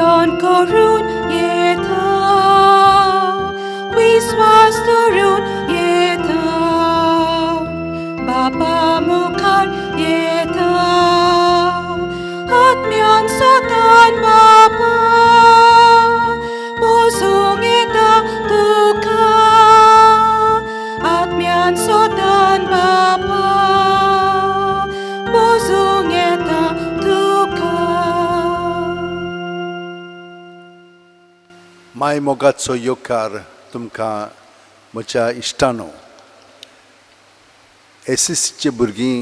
जेवण करून येता, विस्वास धरून येता, बापा मुखार येता, आत्म्यान सोतान बापा पोसूंक येता तुका, आत्म्यान सोतान बापा पोसूंक येता तुका. माय मोगाचो येवकार तुमकां म्हज्या इश्टानो. एसएससीचे भुरगीं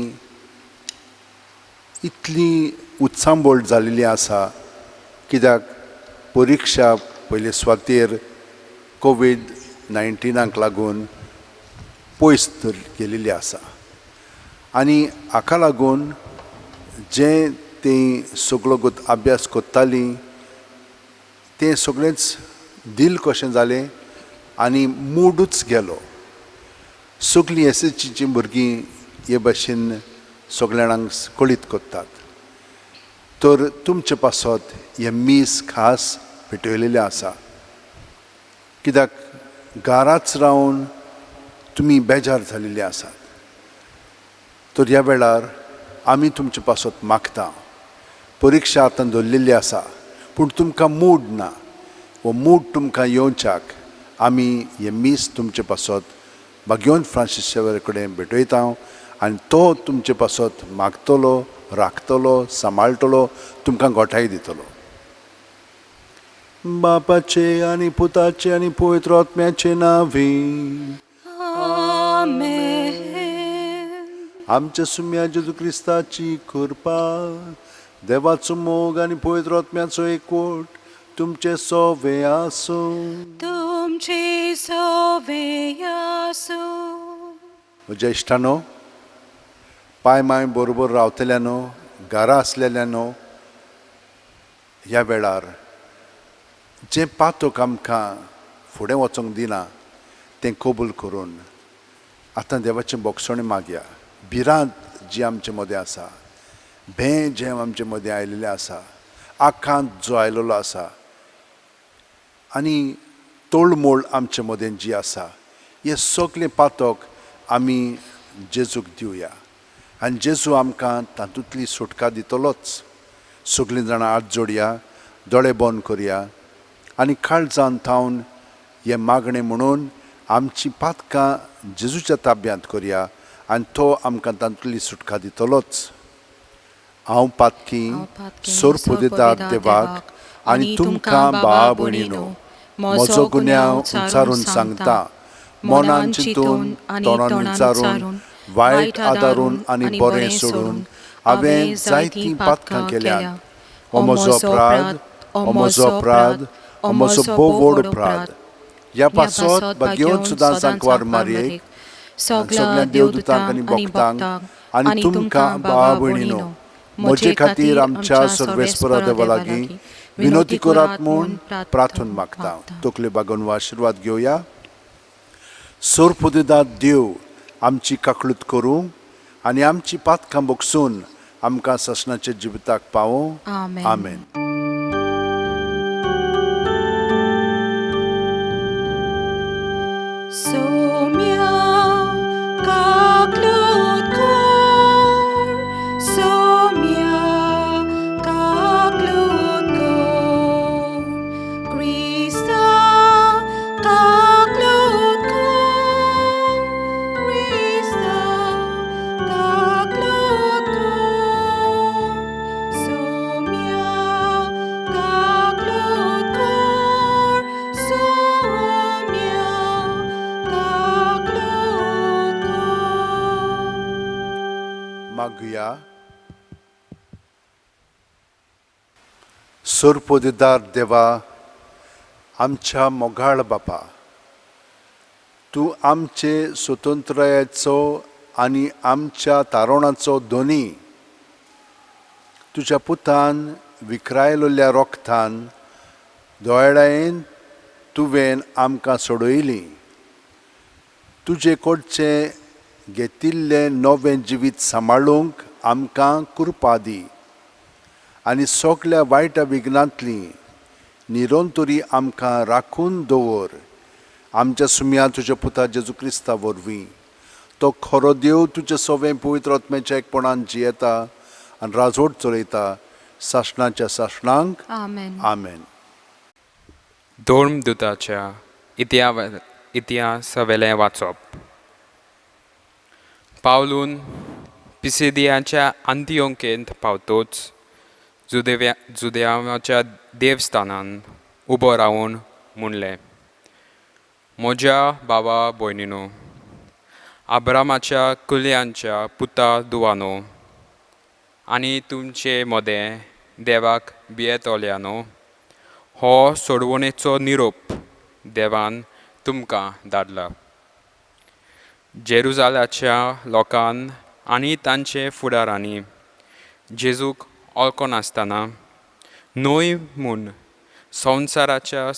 इतली उत्सांबोळ जाल्ली आसा कित्याक परिक्षा पयले सुवातेर कोवीड 19 लागून पयस तर गेलेली आसा आनी हाका लागून जें तीं सगळो अभ्यास करतालीं तें सगळेंच दिल कशें जालें आनी मुडूच गेलो. सगळीं एसएससीचीं भुरगीं हे भाशेन सगल्या जाणांक कळीत करतात. तर तुमचे पासत हें मीस खास पेटयलेलें आसा कित्याक घराच रावन तुमी बेजार जालेले आसात. तर ह्या वेळार आमी तुमचे पासत मागता. परिक्षा आतां दवरलेली आसा पूण तुमकां मूड ना, हो मूड तुमकां येवच्याक आमी हें मीस तुमचे पासत भाग्योन फ्रांसीस शेवर कडेन भेटयता आनी तो तुमचे पासत मागतलो, राखतलो, सांबाळटलो, तुमकां गोठाय दितलो. बापाचे आनी पुताचे आनी पवित्र आत्म्याचे नांवी आमेन. आमच्या सुम्या जेजू क्रिस्ताची कृपा, देवाचो मोग आनी पवित्र आत्म्याचो एकवट तुमचे सोवे आसूं. तुमचे सोवे आसूं. म्हज्या इश्टानो, पाय माय बरोबर रावतल्यानो, घरा आसलेल्यानो, ह्या वेळार जें पातक आमकां फुडें वचोंक दिना तें कबूल करून आतां देवाचें बोगसणें मागया. भिरांत जी आमचे मदें आसा, भें जें आमचे मदें आयिल्लें आसा, आकांत जो आयलेलो आसा आनी तोळमोळ आमचे मदें जी आसा, हें सगळें पातक आमी जेजूक दिवया आनी जेजू आमकां तातूंतली सुटका दितलोच. सगळीं जाणां हात जोडया, दोळे बंद करया आनी काळजान थावन हें मागणें म्हणून आमची पातकां जेजूच्या ताब्यांत करया आनी तो आमकां तातूंतली सुटका दितलोच. हांव पातकी सोरपुदेदार देवाक आनी तुमकां भाव भयणीनो म्हजो गुन्यांव उच्चारून सांगता. मनान चिंतून, तोंडान विचारून, वायट आदारून आनी बरें सोडून हांवें जायतीं पातकां केल्यांत. हो म्हजो अपराध, हो म्हजो अपराध, हो म्हजो भोव व्हड अपराध. ह्या पासत भाग्योन सुद्दां सांकवार मारयेक, सगल्या देवदूतांक आनी भक्तांक आनी तुमकां भाव भयणीनो म्हजे खातीर आमच्या सर्वेस्परा देवा लागीं विनोती करात म्हूण प्रार्थून मागता. तकले बागोवन आशिर्वाद घेवया. सोरपुदेदाद देव आमची काकळूत करूं आनी आमची पातकां बोगसून आमकां सासणाच्या जिविताक पावों. आमेन. सोम्या काकलूत कर, सोम्या काकलूत कर, क्रिस्ता काकलूत कर, क्रिस्ता काकलूत कर, सोम्या काकलूत कर, सोम्या काकलूत कर. मागुया. सोरपोदेदार देवा, आमच्या मोगाळ बापा, तूं आमचे स्वतंत्रायेचो आनी आमच्या तारवणाचो धनी. तुज्या पुतान विक्रायलोल्या रोगतान दोळ्यान तुवें आमकां सोडयली. तुजे कडचें घेतिल्लें नवें जिवीत सांबाळूंक आमकां कृपा दी आनी सगल्या वायट विघ्नांतली निरंतरी आमकां राखून दवर, आमच्या सुमया तुज्या पुता जेजू क्रिस्ता वरवीं. तो खरो देव तुजे सवें पवित्र आत्म्याच्या एकपणान जियेता आनी राजवट चलयता सासणाच्या सासणांक. आमेन. आमेन. धर्मदुताच्या इतिहासावेलें वाचप. पावलून पिसिदियाच्या आंतियोकेंत पावतोच जुदेवाच्या देवस्थानान उबो रावन म्हणलें, म्हज्या भावा भयणीनो, आब्रामाच्या कुल्यांच्या पुता दुवानो आनी तुमचे मदें देवाक भियेतल्यानो, हो सोडवणेचो निरोप देवान तुमकां धाडला. जेरुजालाच्या लोकान आनी तांचे फुडारांनी जेजूक वळखनासतना न्हय म्हूण संवसाराच्या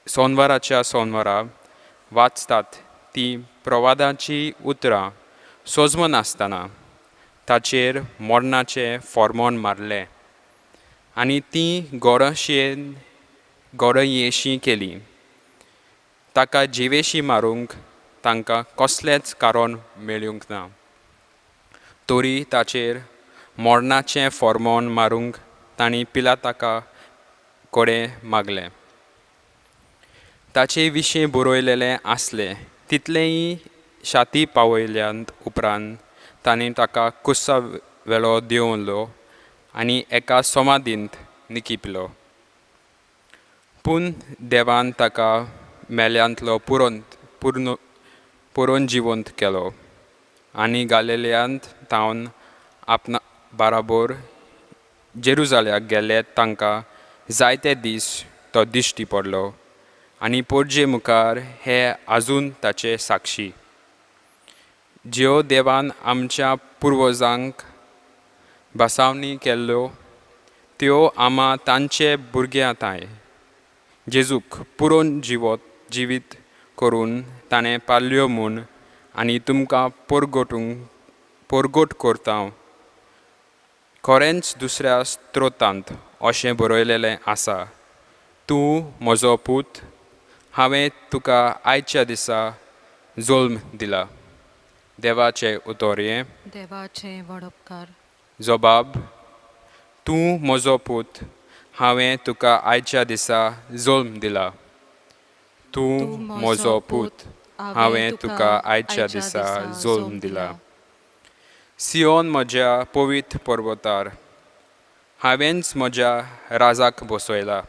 सोनवाराच्या सोनवारा वाचतात ती प्रवादाची उतरां सोजमनासतना ताचेर मरणाचें फॉर्मोन मारलें आनी ती गोरशेन गोरयेशी केली. ताका जिवेशी मारूंक तांकां कसलेंच कारण मेळूंक ना, तरी ताचेर मरणाचें फॉर्मोन मारूंक तांणी पिलाताका कडेन मागलें. ताचे विशीं बरयलेलें आसलें तितलेंय शाती पावयल्या उपरांत तांणी ताका कुस्सा वेलो देंवलो आनी एका समाधींत निकिपलो. पूण देवान ताका मेल्यांतलो पुरोन जिवंत केलो आनी गालिलियांत तावन आपणा बाराबोर जेरुजाल्याक गेल्ले तांकां जायते दीस तो दिश्टी पडलो आनी पोरजे मुखार हे आजून ताचे साक्षी. ज्यो देवान आमच्या पुर्वजांक भासावणी केल्ल्यो त्यो आमा तांचे भुरग्यां ताय जेजूक पुरोवन जिवीत करून ताणें पाळ्ळ्यो म्हूण आनी तुमकां परगट करता. खरेंच दुसऱ्या स्त्रोतांत अशें बरयलेलें आसा, तूं म्हजो पूत, हांवें तुका आयच्या दिसा जल्म दिला. देवाचें उतर हें. देवाचें वडपकार. जबाब, तूं म्हजो पूत, हांवें तुका आयच्या दिसा जल्म दिला. तूं म्हजो पूत, हांवें तुका आयच्या दिसा जल्म दिला. सियोन म्हज्या पवित्र पर्वतार हांवेंच म्हज्या राजाक बसयला.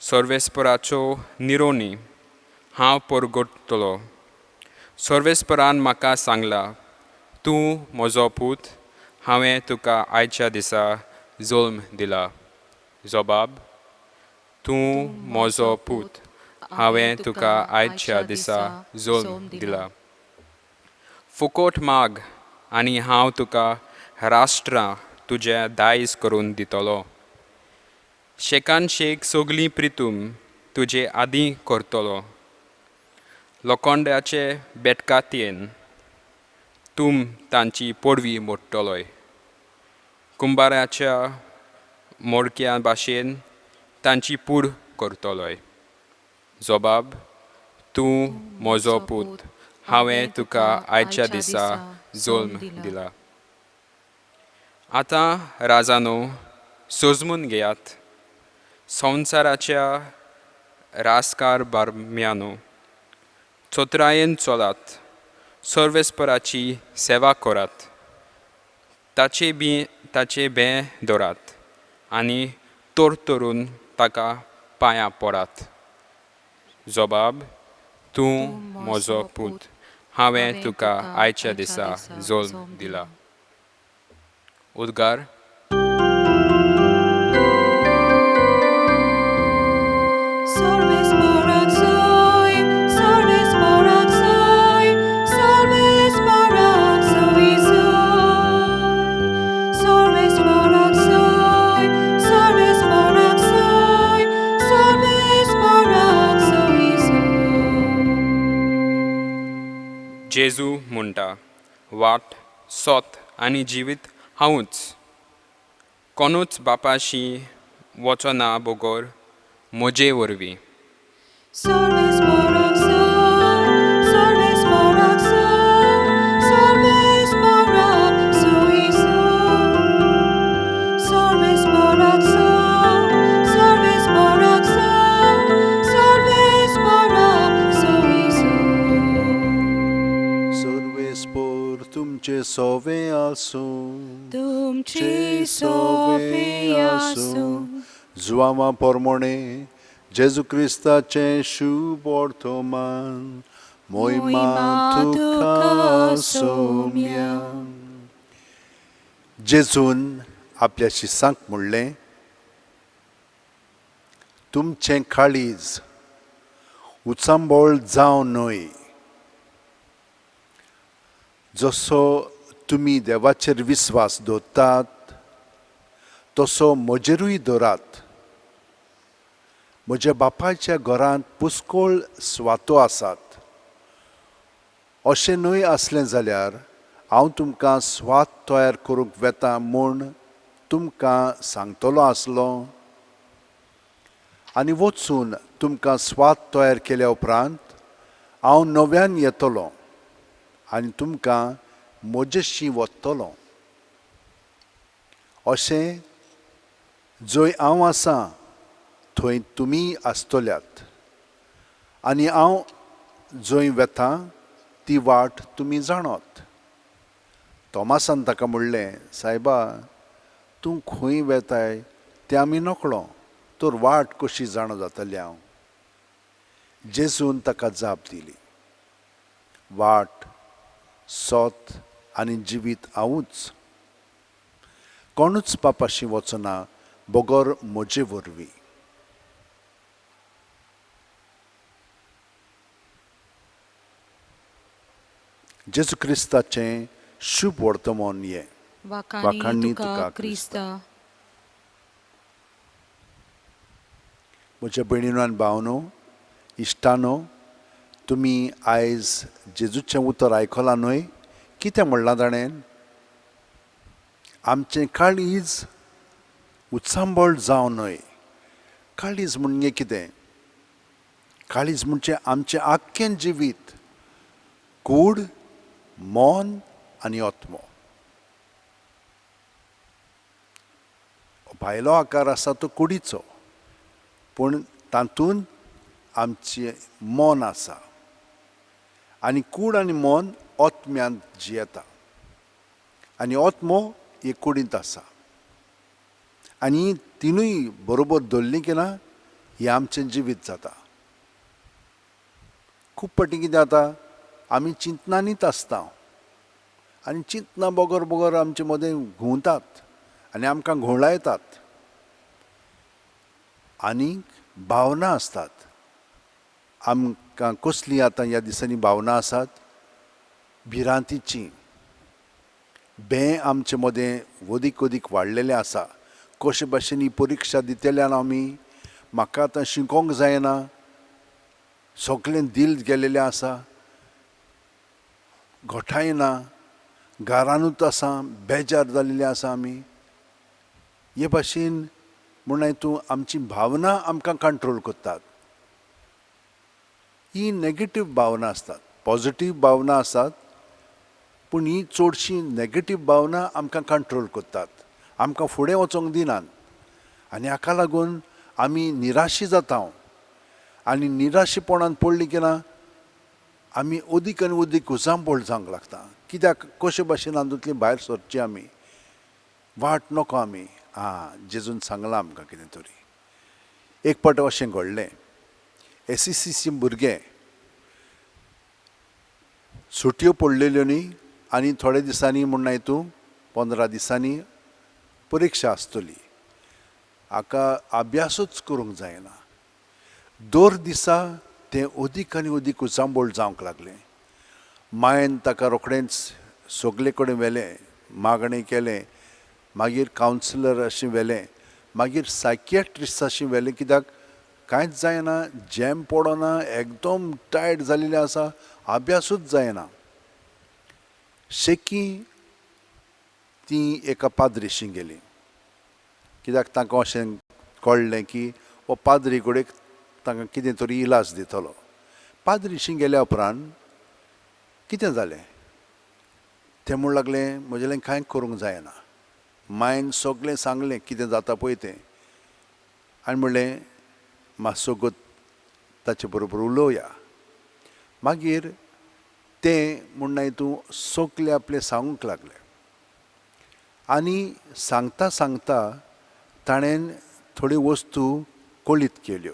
सर्वेस्पराचो निरोनी हांव परगटतलो. सर्वेस्परान म्हाका सांगला, तूं म्हजो पूत, हांवें तुका आयच्या दिसा जल्म दिला. जबाब, तूं म्हजो पूत, हांवें तुका आयच्या दिसा जल्म दिला. फुकोट माग आनी हांव तुका राष्ट्रां तुजें दायज करून दितलो. शेकान शेक सगळीं प्रितूम तुजे आदीं करतलो. लोखंडाचे बेटकातयेन तूं तांची पडवी मोडटलोय. कुंबाराच्या मोडक्या भाशेन तांची पूड करतलोय. जबाब, तूं म्हजो पूत, हांवें तुका आयच्या दिसा जल्म दिला. आतां राजानो सोजमून घेयात, संवसाराच्या राजकार बारम्यानो चतुरायेन चलात, सर्वेस्पराची सेवा करात, ताचे बें दवरात आनी तरतरून ताका पांयां पडात. जबाब, तूं म्हजो पूत, हांवें तुका आयच्या दिसा जल्म दिला. उद्गार. जेजू म्हणटा, वाट, सोत आनी जिवीत हांवूच. कोणूच बापाशी वचना बगर म्हजे वरवीं. Service Barak Service Barak Service Barak Suisu. Service Barak Service Barak Service Barak Suisu. सर्वेस्पोर तुमचे सोवे आसूं. तुमची सोफी आसूं. जुआंवा पोरमोणे जेजू क्रिस्ताचें शुभ वर्तमान. मोहिमा तुका सोम्या. जेजून आपल्या शिसांक म्हणलें, तुमचें काळीज उचांबळ जावं न्हय. जसो तुमी देवाचेर विस्वास दवरतात तसो म्हजेरूय दवरात. म्हज्या बापायच्या घरांत पुस्कोळ स्वातो आसात. अशें न्हय आसलें जाल्यार हांव तुमकां स्वात तयार करूंक वेता म्हूण तुमकां सांगतलो आसलो. आनी वचून तुमकां स्वात तयार केल्या उपरांत हांव नव्यान येतलो आनी तुमकां म्हजेशी वतलो. अशें जंय हांव आसा थंय तुमी आसतल्यात आनी हांव जंय वेता ती वाट तुमी जाणत. तोमासान ताका म्हणलें, सायबा, तूं खंय वेताय तें आमी नकळो, तर वाट कशी जाणा जातली हांव? जेजून ताका जाप दिली, वाट, सत आनी जिवीत हांवूच. कोणूच बापाशी वचना बगर म्हजे वरवीं. जेजू क्रिस्ताचें शुभ वर्तमान हें. वाखाणी तुका क्रिस्ता. म्हज्या भयणीनो आनी भावनो, इश्टानो, तुमी आयज जेजूचें उतर आयकलां न्हय? कितें म्हणलां ताणें? आमचें काळीज उचांबळ जावं न्हय. काळीज म्हणजे कितें? काळीज म्हणजे आमचें आख्खें जिवीत, कूड, मन आनी आत्मो. भायलो आकार आसा तो कुडीचो, पूण तातूंत आमचें मन आसा आनी कूड आनी मन आत्म्यांत जियेता आनी आत्मो हे कुडींत आसा. आनी तिनूय बरोबर धरलीं की ना हें आमचें जिवीत जाता. खूब फावटी कितें जाता, आमी चिंतनांनीच आसता आनी चिंतना बगर बगर आमचे मदें घुंवतात आनी आमकां घुंवडायतात. आनी भावना आसतात आमकां. कसली आतां ह्या दिसांनी भावना आसात? भिरांतीची. भंय आमचे मदें अदीक अदीक वाडलेलें आसा. कशे भाशेन ही परिक्षा दितल्यान आमी, म्हाका आतां शिकोंक जायना, सगळें दिल गेलेलें आसा, घोटाय ना, घरानूच आसा, बेजार जाल्ले आसा आमी. हे भाशेन म्हूण तूं आमची भावना आमकां कंट्रोल करतात. ही नेगेटीव भावना आसतात. पॉजिटीव भावना आसात, पूण ही चडशी नेगेटीव भावना आमकां कंट्रोल करतात, आमकां फुडें वचोंक दिनात. आनी हाका लागून आमी निराशी जाता. आनी निराशेपणान पडली की ना आमी अदीक आनी अदीक उचांबळ जावंक लागता. कित्याक कशे भाशेन हातूंतली भायर सरची आमी, वाट नको आमी. आं, जेजून सांगलां आमकां कितें तरी. एक फावट अशें घडलें, एससीसी भुरगे सुटयो पडलेल्यो न्ही आनी थोडे दिसांनी म्हूण तूं 15 दिसांनी परिक्षा आसतली. हाका अभ्यासूच करूंक जायना. दर दिसा तें अदीक आनी अदीक उचांबळ जावंक लागलें. मायन ताका रोखडेंच सगले कडेन व्हेलें, मागणें केलें, मागीर कावन्सिलर अशें व्हेलें, मागीर सायकियाट्रिस्ट अशें व्हेलें. कित्याक कांयच जायना, जॅम पडना, एकदम टायट जाल्लें आसा, अभ्यासूच जायना. शेकी ती एका पाद्रीशी गेली, कित्याक तांकां अशें कळ्ळें की हो हो पाद्री कडेन तांकां कितें तरी इलाज दितलो. पाद्रीशी गेल्या उपरांत कितें जालें, तें म्हूण लागलें म्हजेलें कांय करूंक जायना. मायन सगळें सांगलें कितें जाता पळय तें, आनी म्हणलें मातसो गो ताचे बरोबर उलोवया. मागीर तें म्हूण तूं सगळें आपलें सांगूंक लागलें आनी सांगता सांगता ताणें थोड्यो वस्तू कळीत केल्यो.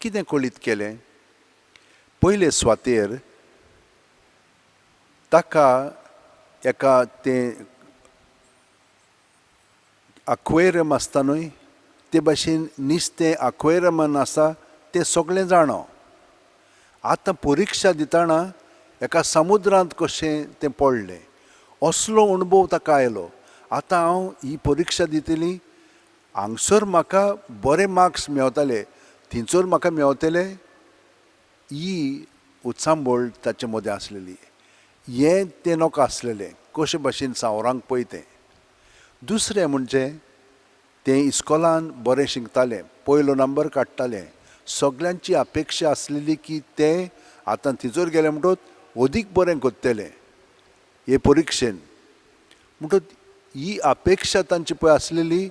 कितें कळीत केलें? पयले सुवातेर ताका एका तें आक्वेरियम आसता न्हय ते भाशेन नुस्तें आक्वेरियमान आसा तें सगळें जाणो. आतां परिक्षा दितना एका समुद्रांत कशें तें पडलें असलो अणभव ताका आयलो. आतां हांव ही परिक्षा दितली, हांगसर म्हाका बरे मार्क्स मेवताले थंयसर म्हाका मेवतले, ही उचांबळ ताचे मदें आसलेली. हें तें नाका आसलेलें कशे भाशेन सांवरांक पळय तें. दुसरें म्हणजे तें इस्कोलान बरें शिकतालें, पयलो नंबर काडटालें. सगल्यांची अपेक्षा आसलेली की तें आतां थंयसर गेलें म्हणटकच अदीक बरें करतलें हे परिक्षेन. म्हणटकच ही अपेक्षा तांची पळय आसलेली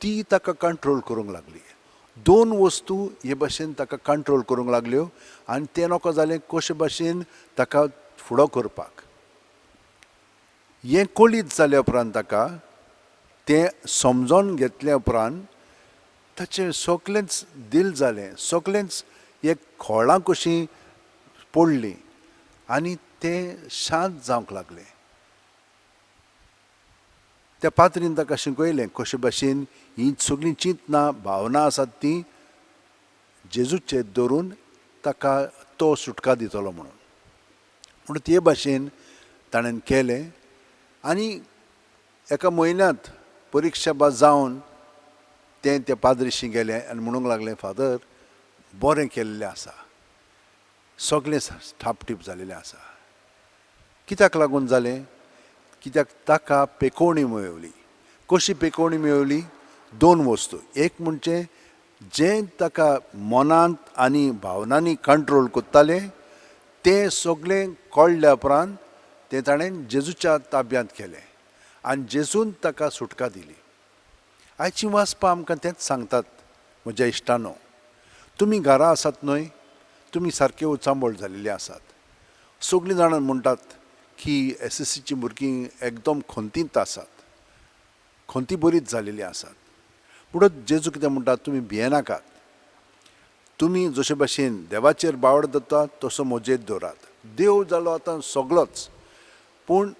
ती ताका कंट्रोल करूंक लागली. दोन वस्तू हे भाशेन ताका कंट्रोल करूंक लागल्यो आनी तें नाका जालें कशे भाशेन ताका फुडो करपाक. हें कळीत जाल्या उपरांत ताका तें समजोन घेतल्या उपरांत ताचें सगळेंच दिल जालें, सगळेंच एक खोळां कशीं पडलीं आनी तें शांत जावंक लागलें. त्या पात्रीन ताका शिकयलें कशे भाशेन हीं सगळीं चिंतनां भावना आसात तीं जेजूचेर दवरून ताका तो सुटका दितलो म्हणून. म्हणून ते भाशेन ताणें केलें आनी एका म्हयन्यांत परिक्षा बा जावन तें त्या पाद्रीशी गेलें आनी म्हणूंक लागलें, फादर बरें केल्लें आसा, सगळें थापटीप जालेलें आसा. कित्याक लागून जालें? कित्याक ताका पेकोवणी मेळवली. कशी पेकोवणी मेळवली? दोन वस्तू. एक म्हणजे जें ताका मनांत आनी भावनांनी कंट्रोल करतालें तें सगळें कळ्ळ्या उपरांत तें ताणें जेजूच्या ताब्यांत केलें आनी जेजून ताका सुटका दिली. आयची वाचपां आमकां तेंच सांगतात. म्हज्या इश्टानो, तुमी घरा आसात न्हय, तुमी सारके उचांबळ जाल्ले आसात. सगळीं जाणां म्हणटात की एसएससीची भुरगीं एकदम खंतींत आसात, खंती बरीच जालेली आसात. म्हणून जेजू कितें म्हणटात, तुमी भियेनाकात, तुमी जशे भाशेन देवाचेर बावड दवरतात तसो म्हजेर दवरात. देव जालो आतां सगळोच, पूण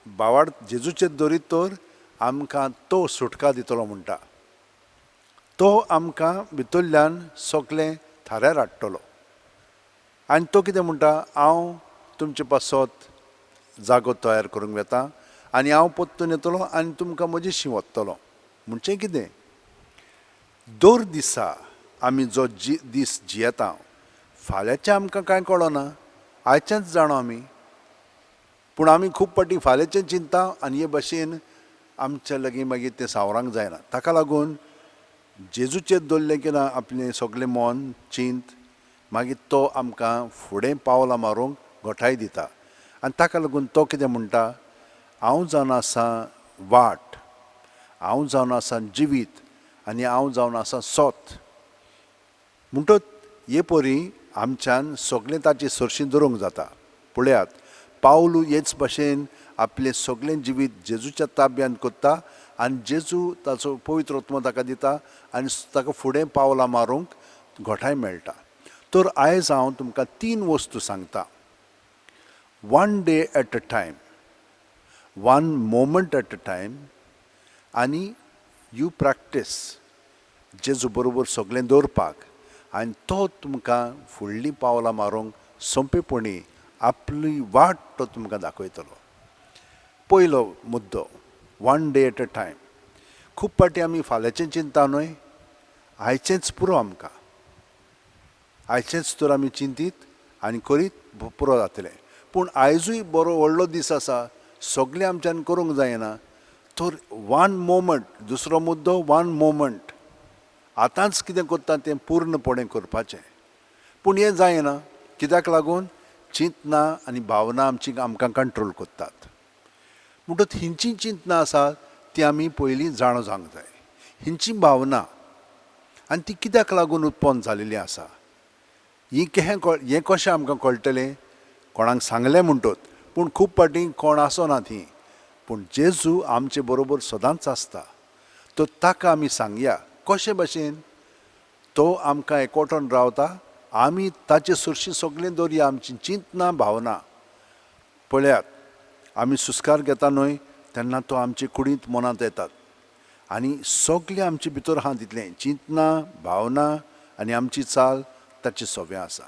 बावाड जेजूचेर दवरीत तर आमकां तो सुटका दितलो म्हणटा. तो आमकां भितरल्यान सगळें थाऱ्यार हाडटलो. आनी तो कितें म्हणटा, हांव तुमचे पासत जागो तयार करूंक वता आनी हांव परतून येतलो आनी तुमकां म्हजेशी वतलो. म्हणचें कितें, दर दिसा आमी जो दीस जियेता फाल्यांचें आमकां कांय कळना, आयचेंच जाणो आमी. पूण आमी खूब फावटी फाल्यांचें चिंता आनी हे भाशेन आमच्या लागीं मागीर तें सावरांक जायना. ताका लागून जेजूचेर दवरलें की ना आपलें सगळें मन चिंत, मागीर तो आमकां फुडें पावलां मारूंक घटाय दिता. आनी ताका लागून तो कितें म्हणटा, हांव जावन आसा वाट, हांव जावन आसा जिवीत आनी हांव जावन आसा सोत. म्हणटच हे परी आमच्यान सगळें ताचे सरशी दवरूंक जाता. पळयात, पावलू हेच भाशेन आपलें सगळें जिवीत जेजूच्या ताब्यांत करता आनी जेजू ताचो पवित्र आत्मो ताका दिता आनी ताका फुडें पावलां मारूंक घटाय मेळटा. तर आयज हांव तुमकां तीन वस्तू सांगता. One day at a time, one moment at a time, आनी you practice जेजू बरोबर सगळें दवरपाक आनी तो तुमकां फुडलीं पावलां मारूंक सोंपेपणी आपली वाट तो तुमकां दाखयतलो. पयलो मुद्दो, one day at a time. खूब फावटी आमी फाल्यांचें चिंता न्हय, आयचेंच पुरो आमकां, आयचेंच तर आमी चिंतीत आनी करीत पुरो जातलें. पूण आयजूय बरो व्हडलो दीस आसा, सगळें आमच्यान करूंक जायना. तर वन मोमंट, दुसरो मुद्दो वन मोमंट. आतांच कितें करता तें पूर्णपणे करपाचें. पूण हें जायना, कित्याक लागून चिंतना आनी भावना आमची आमकां कंट्रोल करतात. म्हणटच हिंची चिंतना आसा ती आमी पयलीं जाणा जावंक जाय. हिंची भावना आनी ती कित्याक लागून उत्पन्न जालेली आसा, ही कहें हें कशें आमकां कळटलें? कोणाक सांगलें म्हणटत, पूण खूब फावटी कोण आसना ती, पूण जेजू आमचे बरोबर सदांच आसता. तर ताका आमी सांगया कशे भशेन तो आमकां एकवटून रावता. आमी ताचे सरशी सगळें दवरया आमची चिंतना भावना. पळयात, आमी सुस्कार घेता न्हय तेन्ना तो आमचे कुडींत मनांत येतात आनी सगळें आमचे भितर आहा तितलें चिंतना भावना आनी आमची चाल ताचे सवें आसा.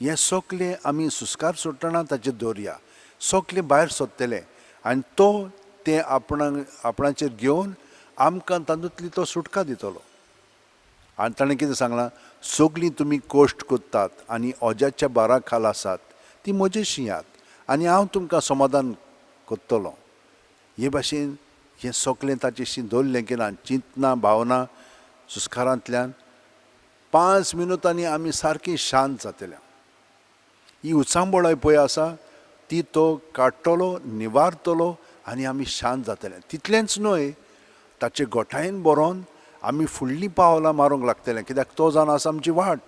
हें सगळें आमी सुस्कार सोडटना ताचेर दवरया, सगळें भायर सोदतलें आनी तो तें आपणाचेर घेवन आमकां तातूंतली तो सुटका दितलो. आनी ताणें कितें सांगलां, सगळीं तुमी कश्ट करतात आनी अजाच्या भारा खाल आसात ती म्हजेशी यात आनी हांव तुमकां समाधान करतलो. हे भाशेन हें सगळें ताचेशी दवरलें की ना, चिंतना भावना सुस्कारांतल्यान 5 मिनुटांनी आमी सारकी शांत जातले. ही उचांबळाय पळय आसा ती तो काडटलो, निवारतलो आनी आमी शांत जातले. तितलेंच न्हय, ताचे गोठायेन बरोवन आमी फुडलीं पावलां मारूंक लागतलें, कित्याक तो जावन आसा आमची वाट.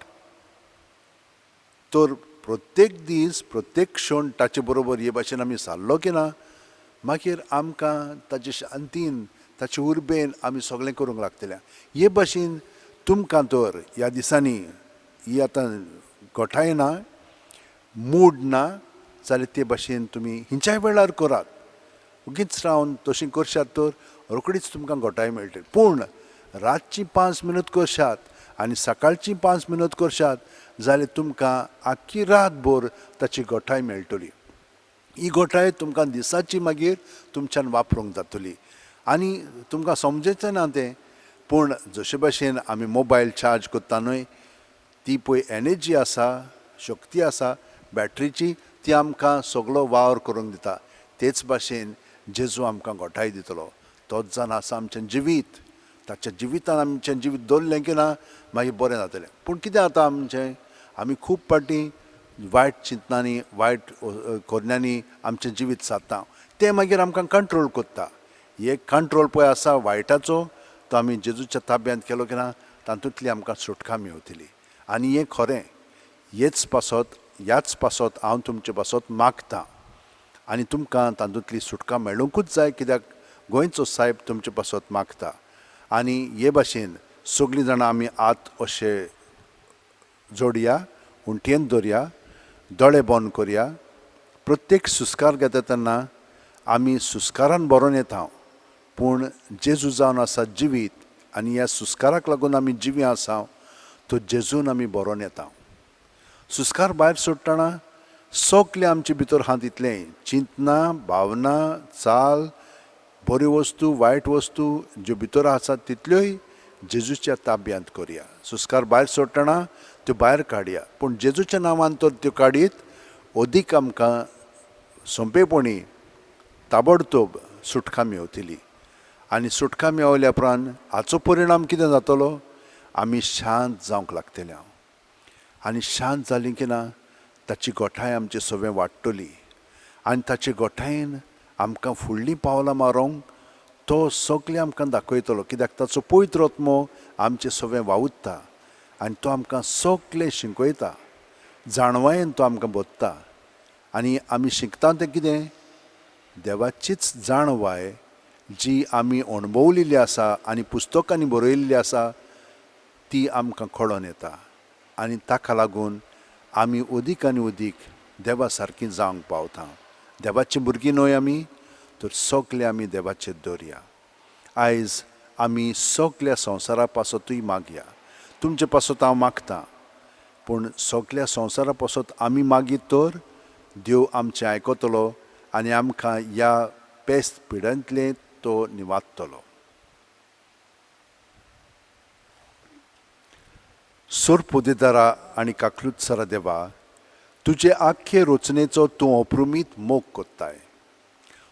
तर प्रत्येक दीस प्रत्येक क्षण ताचे बरोबर हे भाशेन आमी सारलो की ना, मागीर आमकां ताचे शांतीन ताचे उर्बेन आमी सगळें करूंक लागतलें. हे भाशेन तुमकां तर ह्या दिसांनी ही आतां गोठाय ना, मूड ना जाल्यार ते भाशेन तुमी हिंच्याय वेळार करात. उगीच रावन तशें करशात तर रोखडीच तुमकां गोठाय मेळटली. पूण रातची 5 मिनट करशात आनी सकाळची 5 मिनट करशात जाल्यार तुमकां आख्खी रातभर ताची गोठाय मेळटली. ही गोठाय तुमकां दिसाची मागीर तुमच्यान वापरूंक जातली आनी तुमकां समजेचें ना तें. पूण जशे भाशेन आमी मोबायल चार्ज करता न्हय, ती पळय एनर्जी आसा, शक्ती आसा बॅटरीची, ती आमकां सगळो वावर करूंक दिता. तेच भाशेन जेजू आमकां गोठाय दितलो. तोच जावन आसा आमचें जिवीत. ताच्या जिवितान आमचें जिवीत दवरलें की ना मागीर बरें जातलें. पूण कितें जाता आमचें, आमी खूब फावटी वायट चिंतनांनी वायट करण्यांनी आमचें जिवीत सादता, तें मागीर आमकां कंट्रोल करता. एक कंट्रोल पळय आसा वायटाचो, तो आमी जेजूच्या ताब्यांत केलो की ना तातूंतली आमकां सुटका मेवतली. आनी हें खरें, हेच पासत ह्याच पासत हांव तुमचे पासत मागतां आनी तुमकां तातूंतली सुटका मेळुंकूच जाय, कित्याक गोंयचो सायब तुमचे पासत मागता. आनी हे भाशेन सगळीं जाणां आमी हात अशे जोडया, उंटयेन दवरया, दोळे बंद करया. प्रत्येक सुस्कार घेता तेन्ना आमी सुस्कारान बरोवन येता, पूण जेजू जावन आसा जिवीत आनी ह्या सुस्काराक लागून आमी जिवी आसा, तो जेजून आमी बरोवन येता. सुस्कार भायर सोडटना सगळें आमचे भितर आहा तितलें चिंतना भावना चाल, बऱ्यो वस्तू वायट वस्तू ज्यो भितर आसात तितल्योय जेजूच्या ताब्यांत करया. सुस्कार भायर सोडटना त्यो भायर काडया, पूण जेजूच्या नांवान तर त्यो काडीत अदीक आमकां सोंपेपणी ताबडतोब सुटका मेवतली. आनी सुटका मेवल्या उपरांत हाचो परिणाम कितें जातलो, आमी शांत जावंक लागतले. आनी शांत जाली की ना ताची गोठाय आमचे सवें वाडटली आनी ताचे गोठायेन आमकां फुडलीं पावलां मारूंक तो सगळें आमकां दाखयतलो, कित्याक ताचो पवित्र आत्मो आमचे सवें वावुरता आनी तो आमकां सगळें शिकयता. जाणवायेन तो आमकां बदता आनी आमी शिकता तें कितें, देवाचीच जाणवाय जी आमी अणभवलेली आसा आनी पुस्तकांनी बरयल्ली आसा ती आमकां कळोन येता आनी ताका लागून आमी अदीक आनी अदीक देवा सारकी जावंक पावता. देवाची भुरगीं न्हय आमी, तर सगळे आमी देवाचेर दवरया. आयज आमी सगळ्या संवसारा पासतूय मागया, तुमचे पासत हांव मागता, पूण सगळ्या संवसारा पासत आमी मागीत तर देव आमचें आयकतलो आनी आमकां ह्या पेस्त पिड्यांतलें तो निवादतलो. सोरपोदेदारा आनी काकलुत्सरा देवा, तुजे आख्खे रचनेचो तूं अप्रुमीत मोग कोत्ताय.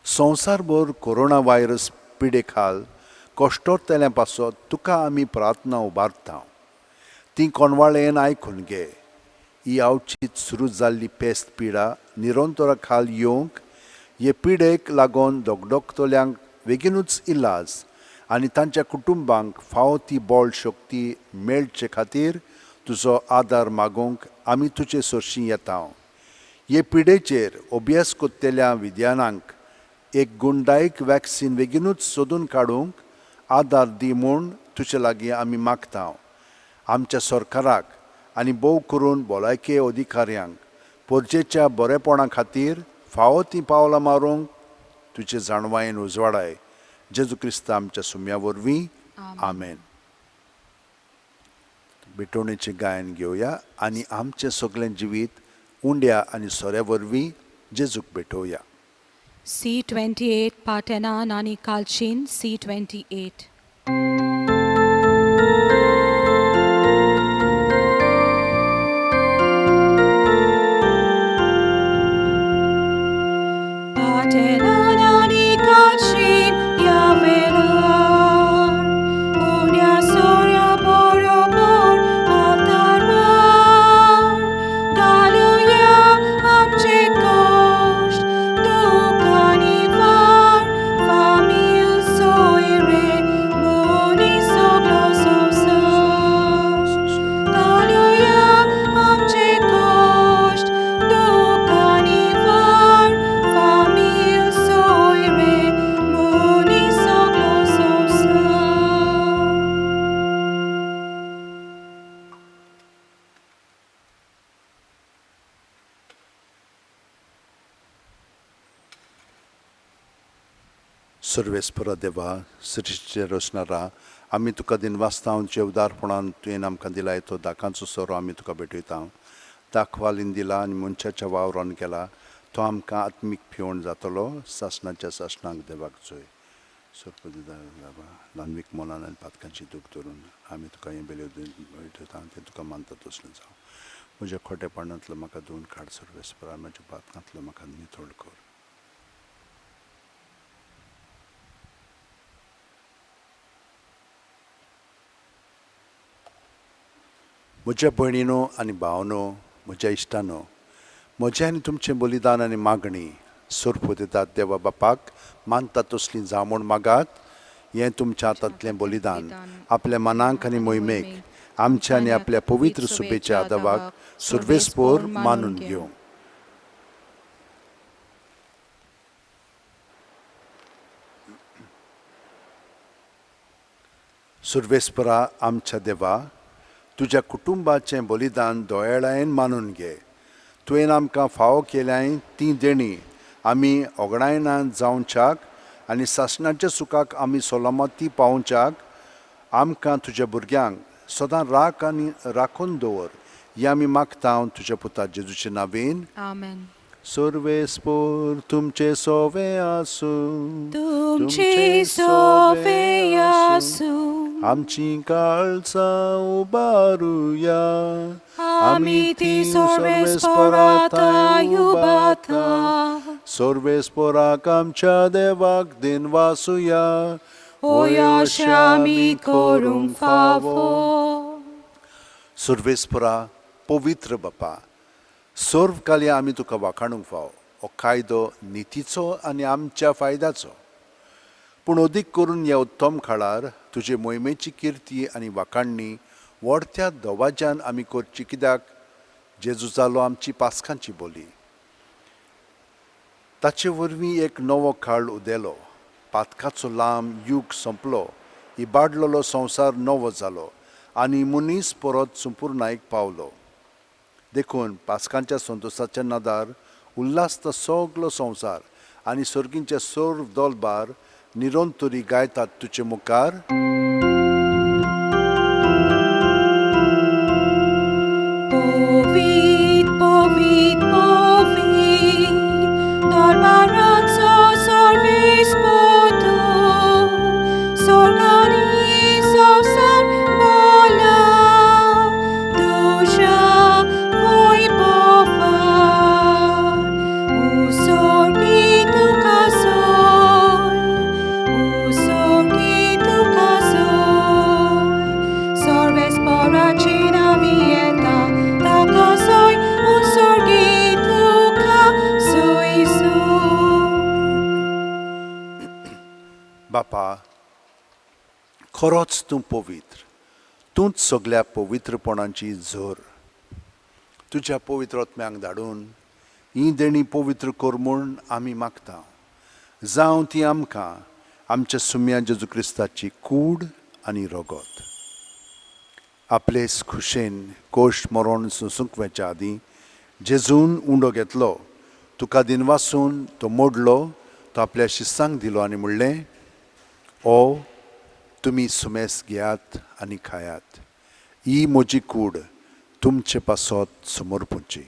संवसारभर कोरोना व्हायरस पिडे खाल कश्टोरतल्या पासत तुका आमी प्रार्थना उबारता. ती कोणवाळेन आयकून घे. ही आवचीत सुरू जाल्ली पेस्त पिडा निरंतरा खाल येवंक हे पिडेक लागून दगदगतल्यांक बेगीनूच इलाज आनी तांच्या कुटुंबांक फावो ती बळ शक्ती मेळचे खातीर तुजो आदार मागूंक आमी तुजे सरशीं येता. हे पिडेचेर अभ्यास करतल्या विद्यानांक एक गुणदायक वॅक्सिन बेगीनूच सोदून काडूंक आदार दी म्हूण तुजे लागीं आमी मागता. आमच्या सरकाराक आनी भोव करून भलायके अधिकाऱ्यांक परजेच्या बरेपणा खातीर फावो तीं पावलां मारूंक तुजे जाणवायेन उजवाडाय. जेजू क्रिस्त आमच्या सुम्या वरवीं, आमेन. भेटवणेचें गायन घेवया आनी आमचें सगळें जिवीत उंड्या आनी सोऱ्या वरवीं जेजूक भेटोवया. C28 Partenon आनी कालचीन C28. Partenon आनी कालचीन ह्या वेळार उण्या सोऱ्या बरोबर आल्तारार घालुया आमचे कश्ट दुख्ख आनी वार फामील सोयरे मनीस सगलो संवसार घालुया आमचे कश्ट दुख्ख आनी वार फामील सोयरे मनीस सगलो संवसार. सर्वेस्परा देवा, सृश्टीचे रचणारा, आमी तुका दिनवासता जे उदारपणान तुवें आमकां दिलाय तो दाकांचो सोरो आमी तुका भेटयता. दाखवालीन दिला आनी मनशाच्या वावरान केला तो आमकां आत्मीक पिवण जातलो. सासणाच्या सासणाक देवाक जोय. सर्व ल्हानवीक मनान आनी पातकांची दूख धरून आमी तुका हें बेल्यो भेटयता तें तुका मानता तसलें जावं. म्हज्या खोटेपणांतलो म्हाका धुवन काड सर्वेस्परा, म्हज्या पातकांतलो म्हाका नितळ कर. म्हज्या भयणीनो आनी भावनो, म्हज्या इश्टानो, म्हजें आनी तुमचें बलिदान आनी मागणी सोरपू दितात देवा बापाक मानता तसलीं जावं म्हूण मागात. हें तुमच्या हातांतलें बलिदान आपल्या मनाक आनी मोहिमेक आमच्या आनी आपल्या पवित्र सुबेच्या आदावाक सुर्वेस्पोर मानून घेवं. सुर्वेस्परा आमच्या देवा, तुज्या कुटुंबाचें बलिदान दोयेळायेन मानून घे. तुवें आमकां फावो केल्याय ती देणी आमी ओगडायना जावच्याक आनी सासणाच्या सुखाक आमी सलामती पावोवच्याक आमकां तुज्या भुरग्यांक सदां राख आनी राखून दवर हें आमी मागता तुज्या पुता जेजूचे नांवेन. आमेन. सर्वेस्पोर तुमचे सोवे आसूं. तुमचे सोवे आसूं. आमची काळजां उबारुया. आमी ती सर्वेस्पोरा थंय उबारता. सर्वेस्पोराक आमच्या देवाक दिनवासुया. होय अशें आमी करूंक फावो. सर्वेस्पोरा पवित्र बापा, सर्व काली आमी तुका वाखाणूंक फावो. हो कायदो नितीचो आनी आमच्या फायद्याचो, पूण अदीक करून ह्या उत्तम काळार तुजे मोहिमेची किर्ती आनी वाखाणणी व्हडत्या दवाज्यान आमी करची, कित्याक जेजू जालो आमची पास्कांची बोली. ताचे वरवीं एक नवो काळ उदेलो, पातकाचो लांब यूग सोंपलो, इबाडलेलो संवसार नवो जालो आनी मनीस परत संपुर्णायेक पावलो. देखून पास्कांच्या संतोसाच्या नदार उल्हासता सगलो संवसार आनी सर्गींचे सर्व दोलबार निरंतरी गायतात तुजे मुखार. पवीत पवीत पवीत दरबाराचो सर्वेस्पोतो, स्वर्गानी संवसार भरला तुज्या वैभवान. उसर्गी तुका सोय, उसर्गी तुका बापा, खरोच तूं पवित्र, तूंच सगल्या पवित्रपणाची झर. तुज्या पवित्र आत्म्यांक धाडून ही देणी पवित्र कर म्हूण आमी मागता. जावं ती आमकां आमच्या सुम्या जेजू क्रिस्ताची कूड आनी रगत. आपलेच खुशेन कोश्ट मरण सोंसूंक वेच्या आदीं जेजून उंडो घेतलो, तुका दिनवासून तो मोडलो, तो आपल्या शिस्सांक दिलो आनी म्हणलें, ओ तुमी सुमेस घेयात आनी खायात, ही म्हजी कूड तुमचे पासत समर्पूची.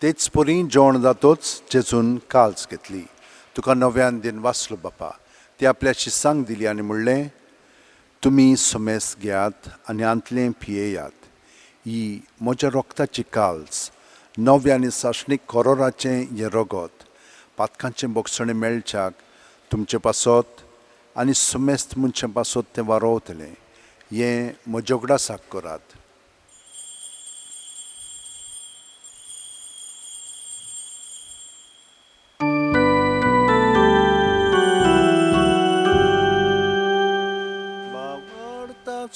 तेच परी जेवण जातोच जेजून काल्स घेतली, तुका नव्यान दिन वाचलो बापा, ती आपल्या शिस्सांक दिली आनी म्हणलें, तुमी सुमेस घेयात आनी आंतलें पियेयात, ही म्हज्या रोगताची काल्स, नव्या आनी सासणीक कोरोराचें हें रगत पातकांचें बोगसणें मेळच्याक तुमचे पासत आनी सुमेस्त मनशां पासत तें वारोवतलें. हें म्हज्या उगडासाक करात.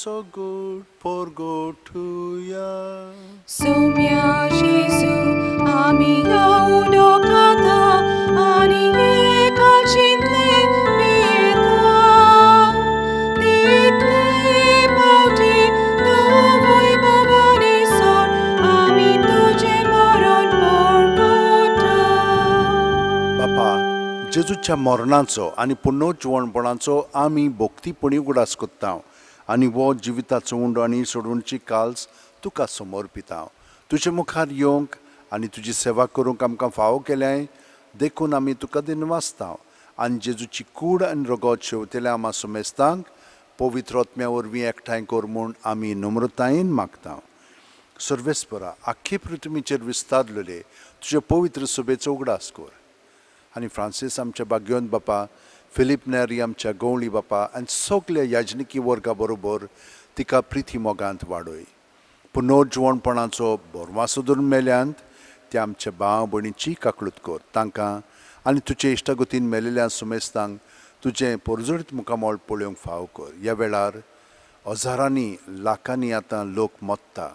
So good for go to ya. Soumya Jesu, ami undo kata, ani ekachinle pieta. Title pauti, tu voi bhavani sor, ami tuje moron porgota. बापा, जेजूच्या मरणाचो आनी पुनर्जिवणपणाचो आमी भक्तीपणी उगडास करता आनी वो जिविताचो उंडो आनी सोडवणची काल्स तुका समर्पिता. तुजे मुखार येवंक आनी तुजी सेवा करूंक आमकां फावो केल्याय देखून आमी तुका दिनवासता आनी जेजूची कूड आनी रगत शेवतेल्या आमा सुमेस्तांक पवित्र आत्म्या वरवीं एकठांय कर म्हूण आमी नम्रतायेन मागता. सर्वेस्परा, आख्खी पृथ्वीचेर विस्तारलेले तुजे पवित्र सभेचो उगडास कर आनी फ्रांसीस आमच्या बाग्योन बापा, फिलीप नेरी आमच्या गवळी बापा आनी सगल्या याजनिकी वर्गा बरोबर तिका प्रिती मोगांत वाडय. पुनर्जिवणपणाचो बोरवासो धरून मेल्यांत त्या आमच्या भाव भयणीची काकळूत कर. तांकां आनी तुजे इश्टागतीन मेलेल्या सुमेस्तांक तुजें पोरजोरीत मुखामळ पळोवंक फाव कर. ह्या वेळार हजारांनी लाखांनी आतां लोक मत्ता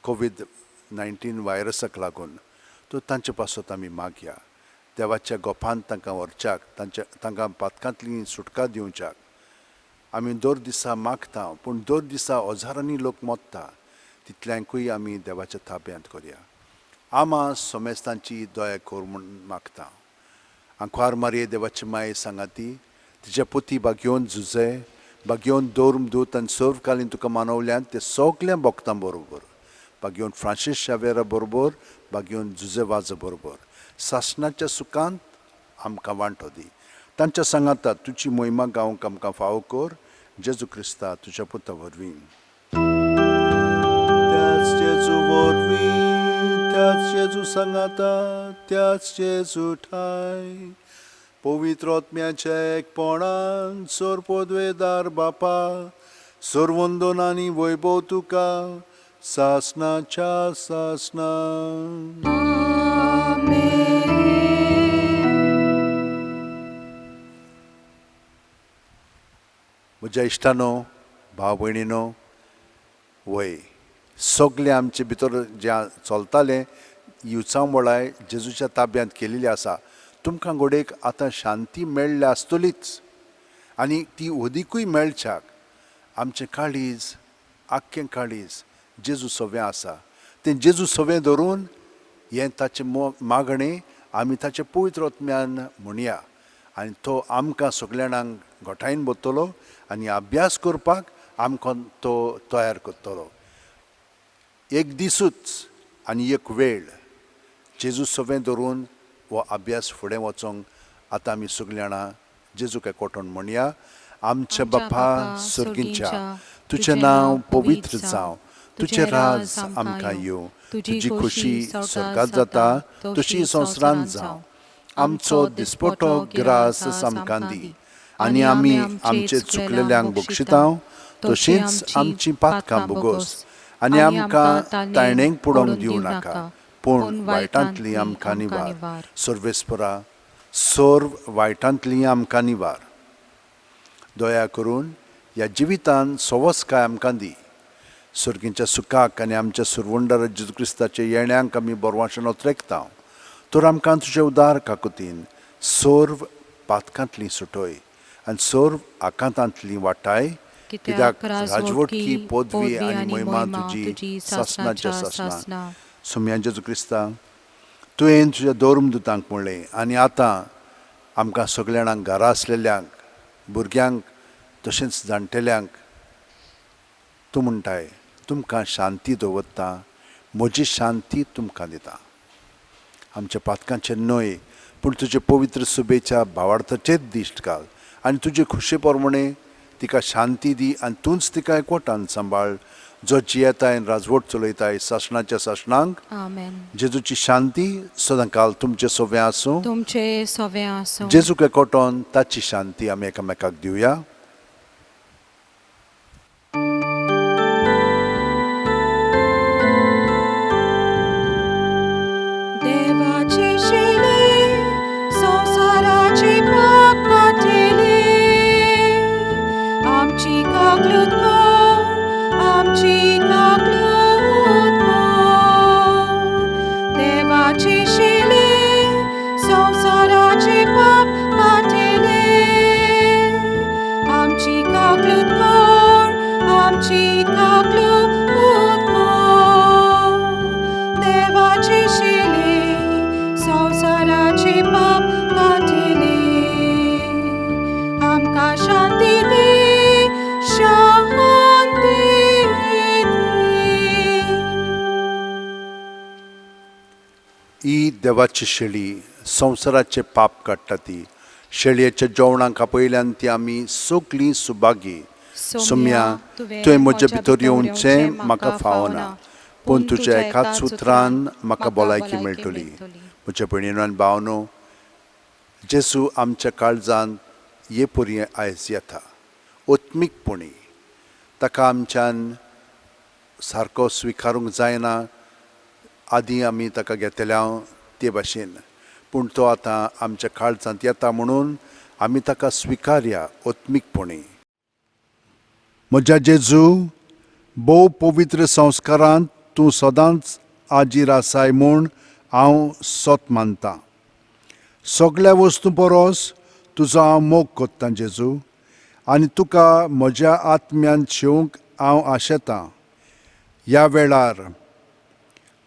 कोवीड-19 व्हायरसाक लागून, तो तांचे पासत आमी मागया. देवाच्या गोपांत तांकां व्हरच्याक, तांच्या तांकां पातकांतली सुटका दिवच्याक आमी दर दिसा मागता, पूण दर दिसा हजारांनी लोक मत्ता, तितल्यांकूय आमी देवाच्या ताब्यांत करया. आमा सोमेस्तांची दया कर म्हूण मागता. आंकवार मारये देवाची माये सांगाती तिच्या पोती बागयोवन झुजे बागयोवन दौर्म दूत आनी सर्वकालीन तुका मानवल्यान ते सगल्या भक्तां बरोबर, बागयोवन फ्रांसीस शावेरा बरोबर, बागयोवन जुजे वाजा बरोबर सासणाच्या सुखांत आमकां वांटो दी. तांच्या सांगाता तुजी मोहिमा गावंक आमकां फावो कर, जेजू क्रिस्ता तुज्या पुता वरवीं. त्याच जेजू वरवीं, त्याच जेजू सांगाता, त्याच जेजू ठाय पवित्र आत्म्याच्या एकपणान सोरपोदवेदार बापा, सर्वंदन आनी वैभव तुका सासणाच्या सासणा. म्हज्या इश्टानो, भाव भयणीनो, वय सगळे आमचे भितर जें चलतालें युचांवळाय जेजूच्या ताब्यांत केलेली आसा. तुमकां घोडेक आतां शांती मेळ्ळ्या आसतलीच आनी ती अदिकूय मेळच्याक आमचें काळीज, आख्खें काळीज जेजू सवें आसा तें जेजू सवें धरून हें ताचें मागणें आमी ताचें पवित्र आत्म्यान म्हणया आनी तो आमकां सगल्या जाणांक घटायन बसतलो आनी अभ्यास करपाक आमकां तो तयार करतलो. एक दिसूच आनी एक वेळ जेजू सवें धरून हो अभ्यास फुडें वचोंक आतां आमी सगलीं जाणां जेजूक एकवटून म्हणया. आमच्या बापा सर्गींच्या, तुजें नांव पवित्र जावं, तुजें राज आमकां येवं, तुजी खोशी स्वर्गांत जाता तशी संवसारांत जावं. आमचो दिसपटो ग्रास आमकां दी आनी आमी आमचे चुकलेल्यांक बक्षिता तशींच आमचीं पातकां भोगोस आनी आमकां तायणेक पडोवंक दिवं नाका, पूण वायटांतली आमकां निवार. सर्वेस्परा, सर्व वायटांतली आमकां निवार. दया करून ह्या जिवितान सवसकाय आमकां दी. सर्गीच्या सुखाक आनी आमच्या सुरवंडर जेजू क्रिस्ताच्या येण्यांक आमी बरवाशेन ओत्रेकता. तर आमकां तुजे उदार काकुतीन सर्व पातकांतली सुटय आनी सर्व आकांतांतली वाटाय, कित्याक राजवटकी पदवी आनी महिमा तुजी सासणाच्या सासणा. सोम्या जेजू क्रिस्ता, तुवें तुज्या धर्मदुतांक म्हणलें आनी आतां आमकां सगळ्यांक घरा आसलेल्यांक, भुरग्यांक तशेंच जाणटेल्यांक तूं म्हणटाय, तुमकां शांती दवरता, म्हजी शांती तुमकां दिता. आमच्या पातकांचेर न्हय पूण तुजे पवित्र सुबेच्या भावार्थाचेच दिश्ट घाल आनी तुजे खुशे प्रमाणे तिका शांती दी आनी तूंच तिका एकवटान सांबाळ, जो जियेताय राजवट चलयताय सासणाच्या सासणांक. आमेन. जेजूची शांती सदांकाल तुमचे सोवे आसूं, तुमचे सोवे आसूं. जेजूक एकवटोन ताची शांती आमी एकामेकाक दिवया. देवाची शिले संवसाराची पाप काडटली, आमची काकलूत कर, आमची काकलूत कर. देवाची शिले संवसाराची पाप काडटली, आमची काकलूत कर, आमची काकलूत कर. देवाची शिले संवसाराची पाप काडटली, आमकां शांती दी, शांती दी. ही देवाची शेळी संवसाराचे पाप काडटा ती. शेळयेच्या जेवणाक आपयल्यान ती आमी सगळीं सुभागी. सोम्या, तुवें म्हजे भितर येवचें म्हाका फावना, पूण तुज्या एकाच उतरान म्हाका भलायकी मेळटली. म्हज्या भयणीनो आनी भावनो, जेजू आमच्या काळजांत हे परी आयज येता आत्मीकपणी. ताका आमच्यान सारको स्विकारूंक जायना, आदीं आमी ताका घेतल्या ते भाशेन, पूण तो आतां आमच्या काळजांत येता म्हणून आमी ताका स्विकारया आत्मीकपणी. म्हज्या जेजू, भोव पवित्र संस्कारांत तूं सदांच आजीर आसाय म्हूण हांव सत मानतां. सगळ्या वस्तूं परस तुजो हांव मोग कोत्तां जेजू, आनी तुका म्हज्या आत्म्यान शेवंक हांव आशेतां. ह्या वेळार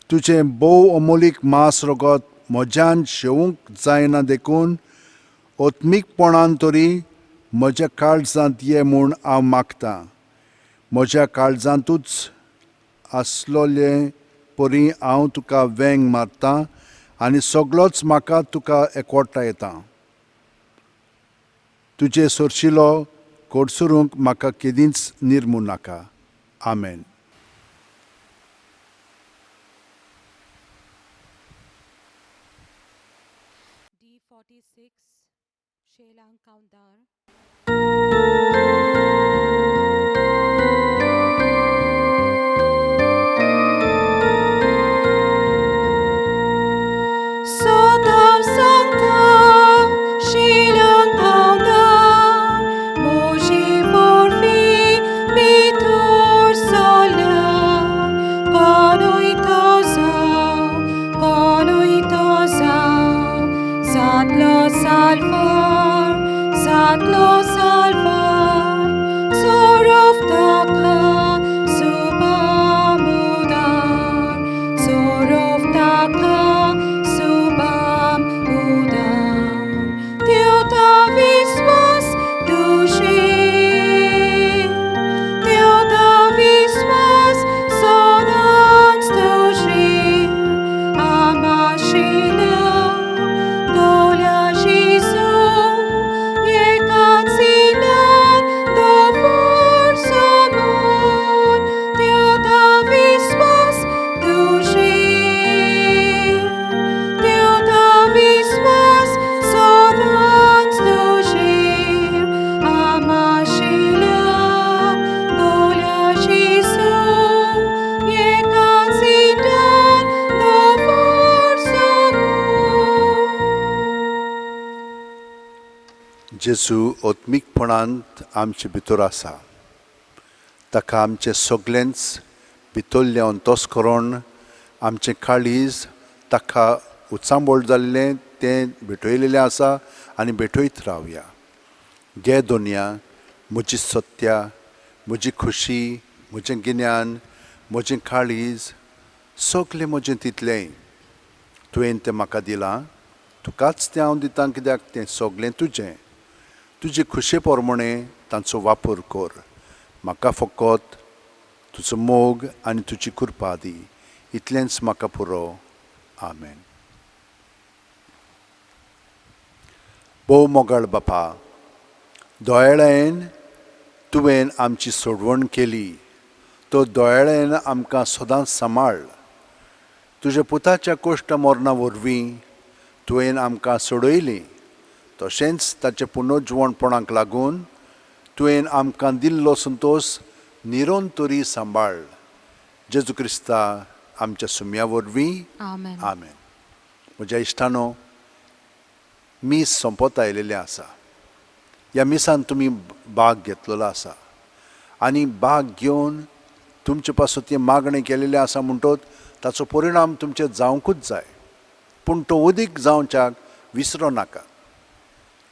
तुजें भोव अमोलीक मांस रगत म्हज्यान शेवंक जायना देखून आत्मीकपणान तरी म्हज्या काळजांत ये म्हूण हांव मागतां. म्हज्या काळजांतूच आसलोले परी हांव तुका वेंग मारतां आनी सगळोच म्हाका तुका एकवटायता. तुजे सरशिलो कोडसरूंक म्हाका केदींच निर्मू नाका. आमेन. D46 शेलांग कावंदार. सदां सांगता शिलांग कावंदार, म्हजी वरवीं भितर सरल्या. कोणूय तो जावं, कोणूय तो जावं, जातलो साल्वार, जातलो जेजू आत्मीकपणांत आमचे भितर आसा. ताका आमचें सगळेंच भितरलें अंतस्करण, आमचें काळीज ताका उचांबळ जाल्लें तें भेटयलेलें आसा आनी भेटयत रावया. गे दोनया, म्हजी सत्या, म्हजी खुशी, म्हजें गिन्यान, म्हजें काळीज, सगलें म्हजें तितलेंय तुवें तें म्हाका दिलां, तुकाच तें हांव दितां, कित्याक तें सगलें तुजें. तुजे खुशे प्रमाणें तांचो वापर कर. म्हाका फकत तुजो मोग आनी तुजी कृपा दी, इतलेंच म्हाका पुरो. आमेन. भोव मोगाळ बापा, दयाळायेन तुवें आमची सोडवण केली, तो दयाळायेन आमकां सदांच सांबाळ. तुज्या पुताच्या कोश्ट मरणा वरवीं तुवें आमकां सोडयली, तशेंच ताचे पुनर्जिवणपणाक लागून तुवें आमकां दिल्लो संतोश निरंतरी सांबाळ. जेजू क्रिस्ता आमच्या सुम्या वरवीं. आमेन. आमेन. म्हज्या इश्टानो, मीस सोंपत आयिल्लें आसा. ह्या मिसान तुमी भाग घेतलेलो आसा आनी भाग घेवन तुमचे पासत तें मागणें केलेलें आसा म्हणटच ताचो परिणाम तुमचेर जावंकूच जाय. पूण तो अदीक जावच्याक विसरो नाका.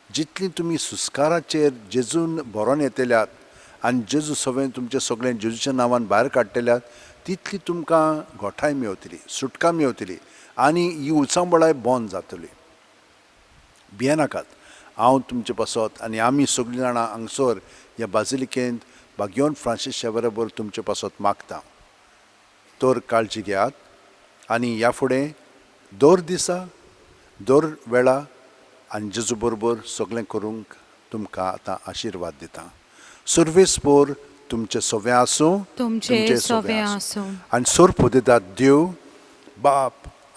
जितली तुमी सुस्काराचेर जेजून भरोन येतल्यात आनी जेजू सगळें तुमचें सगळें जेजूच्या नांवान भायर काडटल्यात, तितली तुमकां गोठाय मेवतली, सुटका मेवतली आनी ही उचांबळाय बंद जातली. भियेनाकात, हांव तुमचे पासत आनी आमी सगळीं जाणां हांगसर ह्या बाजिलिकेंत बागयोन फ्रांसीस बरोबर तुमचे पासत मागता. तर काळजी घेयात आनी ह्या फुडें दर दिसा दर वेळा आनी जेजू बरोबर सगळें करूंक तुमकां आतां आशिर्वाद दिता. सर्वेस्पोर तुमचें सवें आसूं, तुमचे सवें आसूं. आनी सोर दितात देव बाप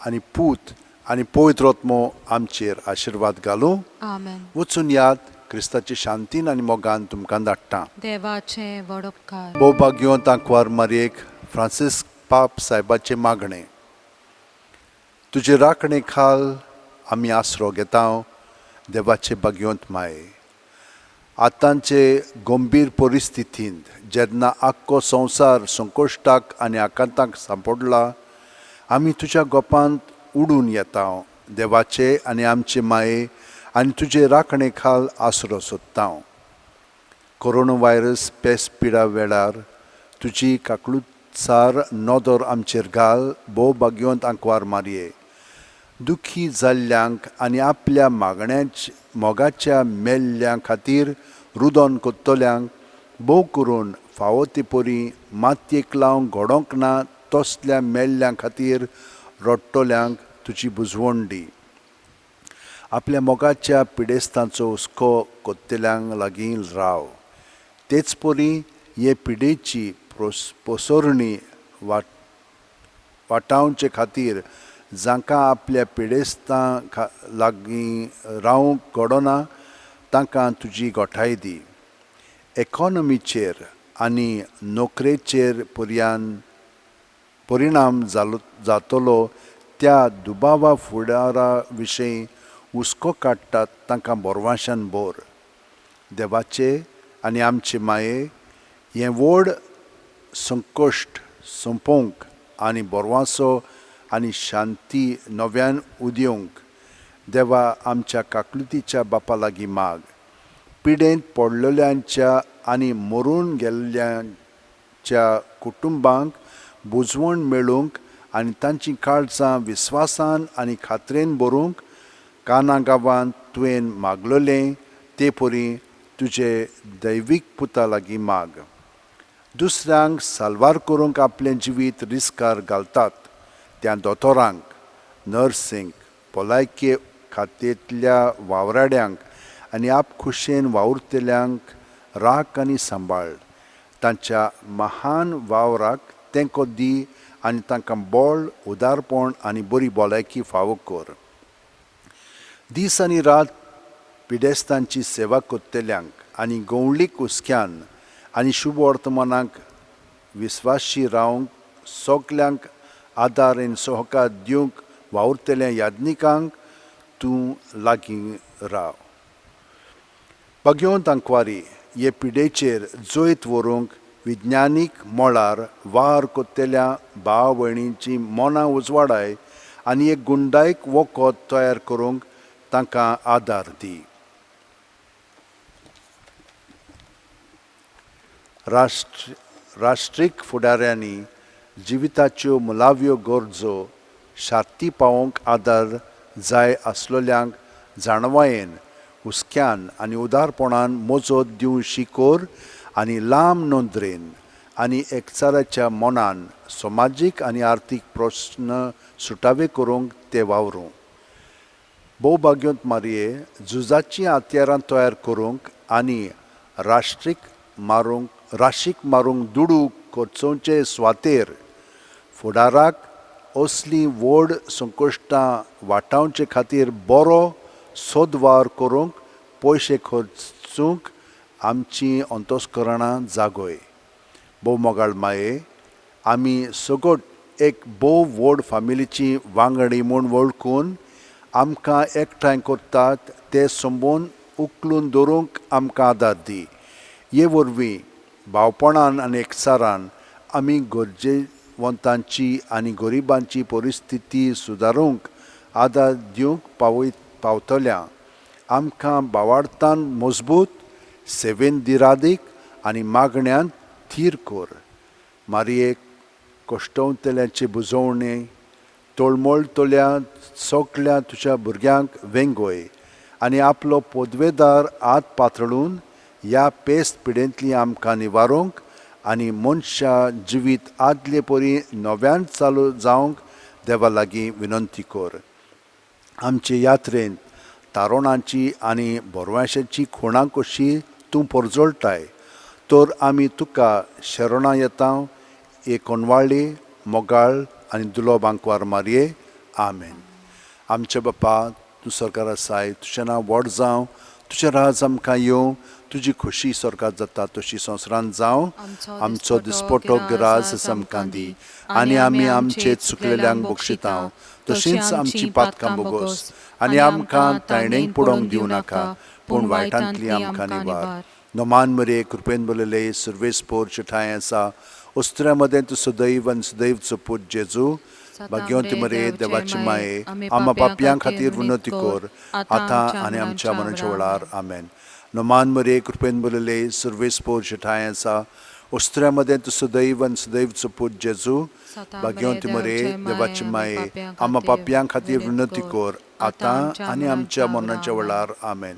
आनी पूत आनी पवित्र आत्मो आमचेर आशिर्वाद घालूं. आमेन. वचून याद क्रिस्ताची शांतीन आनी मोगान तुमकां धाडटा. देवाचें व्हड उपकार. भोवभाग्यों तांकवार मारयेक फ्रांसीस पाप सायबाचें मागणें. तुजे राखणे खाल आमी आसरो घेता देवाचे बागयोंत माये. आतांचे गंभीर परिस्थितींत जेन्ना आख्खो संवसार संकश्टाक आनी आकांताक सांपडला, आमी तुज्या गोपांत उडून येता देवाचे आनी आमचे माये आनी तुजे राखणे खाल आसरो सोदता. कोरोना व्हायरस पेस पिडा वेळार तुजी काकळूतसार नदर आमचेर घाल. भोव भाग्योंत आंकवार मारये, दुखी जाल्ल्यांक आनी आपल्या मागण्याच मोगाच्या मेल्ल्या खातीर रुदन कोत्तल्यांक भोव करून फावो ते परी मातयेक लावंक घडोवंक ना तसल्या मेल्ल्या खातीर रडटल्यांक तुजी बुजवण दी. आपल्या मोगाच्या पिडेस्तांचो हुस्को कोत्तल्यांक लागीं राव. तेच परी हे पिडेची पोसरणी वाटावचे खातीर जांकां आपल्या पिडेस्तां लागीं रावंक घडना तांकां तुजी गोठाय दी. इकॉनॉमीचेर आनी नोकरेचेर परिणाम जातलो त्या दुबावा फुडारा विशीं हुस्को काडटात तांकां बोरवाशान भर. देवाचे आनी आमचे माये हें व्हड संकश्ट सोंपोवंक आनी बोरवासो आनी शांती नव्यान उदेवंक देवा आमच्या काकलुतीच्या बापा लागीं माग. पिडेंत पडलेल्यांच्या आनी मरून गेल्ल्यांच्या कुटुंबांक बुजवण मेळूंक आनी तांचीं काळजां विस्वासान आनी खात्रेन भरूंक काना गांवांत तुवें मागलेलें ते परी तुजे दैवीक पुता लागीं माग. दुसऱ्यांक साल्वार करूंक आपलें जिवीत रिस्कार घालतात त्या दोतोरांक, नर्सींक, भलायकी खात्यांतल्या वावराड्यांक आनी आपखुशेन वावुरतल्यांक राख आनी सांबाळ. तांच्या महान वावराक तेंको दी आनी तांकां बळ, उदारपण आनी बरी भलायकी फावो कर. दीस आनी रात पिडेस्तांची सेवा करतल्यांक आनी गवळीक हुस्क्यान आनी शुभ वर्तमानाक विस्वाशी रावंक सगल्यांक आदार आनी सहकार दिवंक वावुरतल्या याज्ञिकांक तूं लागीं राव. भाग्यवंत आंकवारी, हे पिडेचेर जैत व्हरूंक विज्ञानीक मळार वावर कोत्तेल्या भाव भयणींची मनां उजवाडाय आनी एक गुंडायक वखद तयार करूंक तांकां आदार दी. राष्ट्रीक फुडाऱ्यांनी जिविताच्यो मुलाव्यो गरजो शार्ती पावोवंक आदार जाय आसलेल्यांक जाणवायेन, हुस्क्यान आनी उदारपणान मजत दिवशी कर आनी लांब नदरेन आनी एकचाराच्या मनान समाजीक आनी आर्थीक प्रस्न सुटावे करूंक ते वावरूं. भोवभाग्योंत मारये, झुजाचीं हत्यारां तयार करूंक आनी राशीक मारूंक दुडू खर्चोवचे सुवातेर फुडाराक असलीं व्हड संकश्टां वाटावचे खातीर बरो सोदवावर करूंक पयशे खर्चूंक आमचीं अंतस्करणां जागय. भोव मोगाळ माये, आमी सगट एक भोव व्हड फामिलीची वांगडी म्हूण वळखून आमकां एकठांय करतात ते संबंद उखलून दवरूंक आमकां आदार दी. हे वरवीं भावपणान आनी एकचारान आमी गरजेवंतांची आनी गरिबांची परिस्थिती सुदारूंक आदार दिवंक पावतल्या. आमकां भावार्थान मजबूत, सेवेन दिरादीक आनी मागण्यांत थीर कर. मारयेक कश्टवतल्याचे बुजवणे तळमळटल्या सगल्या तुज्या भुरग्यांक वेंगय आनी आपलो पदवेदार हात पातळून ह्या पेस्त पिडेंतली आमकां निवारूंक आनी मनशा जिवीत आदले परी नव्यान चालू जावंक देवा लागीं विनंती कर. आमचे यात्रेंत तारोणाची आनी बोरवाशाची खुणां कशी तूं परजळटाय तर आमी तुका शरणां येता. एक कोनवाळी मोगाळ आनी दुलोब आंकवार मारये. आमेन. आमचे बापा, तूं सरकार आसाय, तुजें नांव व्हड जावं, तुजें राज आमकां येवं, तुजी खोशी सरकार जाता तशी संवसारांत जावं. आमचो दिसपटो ग्रास आमकां दी आनी आमी आमचे चुकलेल्यांक बक्षिता तशींच आमची पातकां बोगोस आनी आमकां तायणेक पडोवंक दिवं नाका, पूण वायटांतली आमकां निवार. नमान मरे, कृपेन बोलले सुर्वेस पोर ठांय आसा, उस्त्र्या मदें तूं सदैव आनी सदैवचो पूत जेजू. भाग्यवंती मरे, देवाची माये, आमा पापयां खातीर विनंती कर आतां आनी आमच्या मनाच्या वेळार. आमेन. नमान मरे, कृपेन बोलले सुर्वेस पोर ठांय आसा, उस्त्र्या मदें तूं सदैव आनी सदैवचो पूत जेजू. भाग्यवंती मरे, देवाची माये, आमा पापयां खातीर विनंती कर आतां आनी आमच्या मरणाच्या वेळार. आमेन.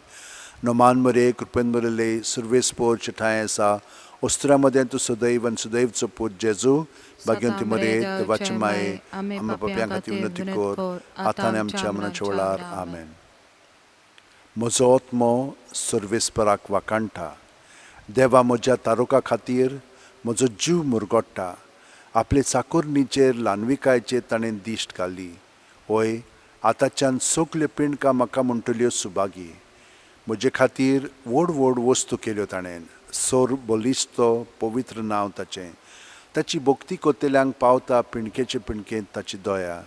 नमान मरे, कृपेन बरले सुर्वेस पोर ठांय आसा, उस्त्र्या मदें तूं सदैव आनी सदैवचो पूत जेजू. भाग्यवंती मरे, देवाची माये, आमा पापयां खातीर विनंती कर आतां आनी आमच्या मरणाच्या वेळार. आमेन. म्हजो आत्मो सर्वेस्पराक वाखाणटा, देवा म्हज्या तारुका खातीर म्हजो जीव मुरगोट्टा. आपले चाकोरणीचेर ल्हानविकायचेर ताणें दिश्ट घाली. हय, आतांच्यान सगल्यो पिंडकां म्हाका म्हणटल्यो सुभागी. म्हजे खातीर व्हड व्हड वस्तू केल्यो ताणें. सोर बलिश्त पवित्र नांव ताचें. ताची भक्ती कोत्तेल्यांक पावता पिंडकेचे पिंडकेंत ताची दया.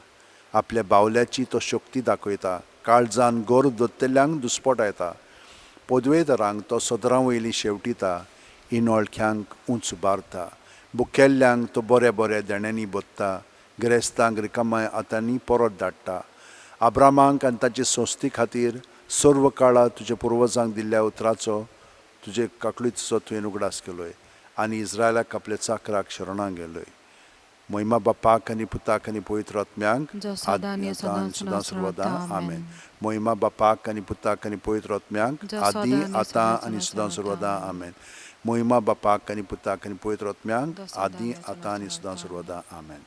आपल्या बावल्याची तो शक्ती दाखयता, काळजान गोर दत्तेल्यांक दुस्पटायता. पदवेदारांक तो सदरां वयली शेवटिता, इनोळख्यांक उंच उबारता. बुकेल्ल्यांक तो बऱ्या बऱ्या देण्यांनी बदता, गिरेस्तांक रिकामाय हातांनी परत धाडटा. आब्रामांक आनी ताचे संस्थे खातीर सर्व काळा तुज्या पुर्वजांक दिल्ल्या उतराचो तुजे काकळीचो तुवें उगडास केलोय आनी इस्रायलाक आपल्या चाकराक शरणां गेलोय. महिमा बापाक आनी पुताक आनी पवित्र आत्म्यांक, आदी सदां सर्वदा. आमेन. महिमा बापाक आनी पुताक आनी पवित्र आत्म्यांक, आदी आतां आनी सदां सर्वदा. आमेन. महिमा बापाक आनी पुताक आनी पवित्र आत्म्यांक, आदी आतां आनी सदां सर्वदा. आमेन.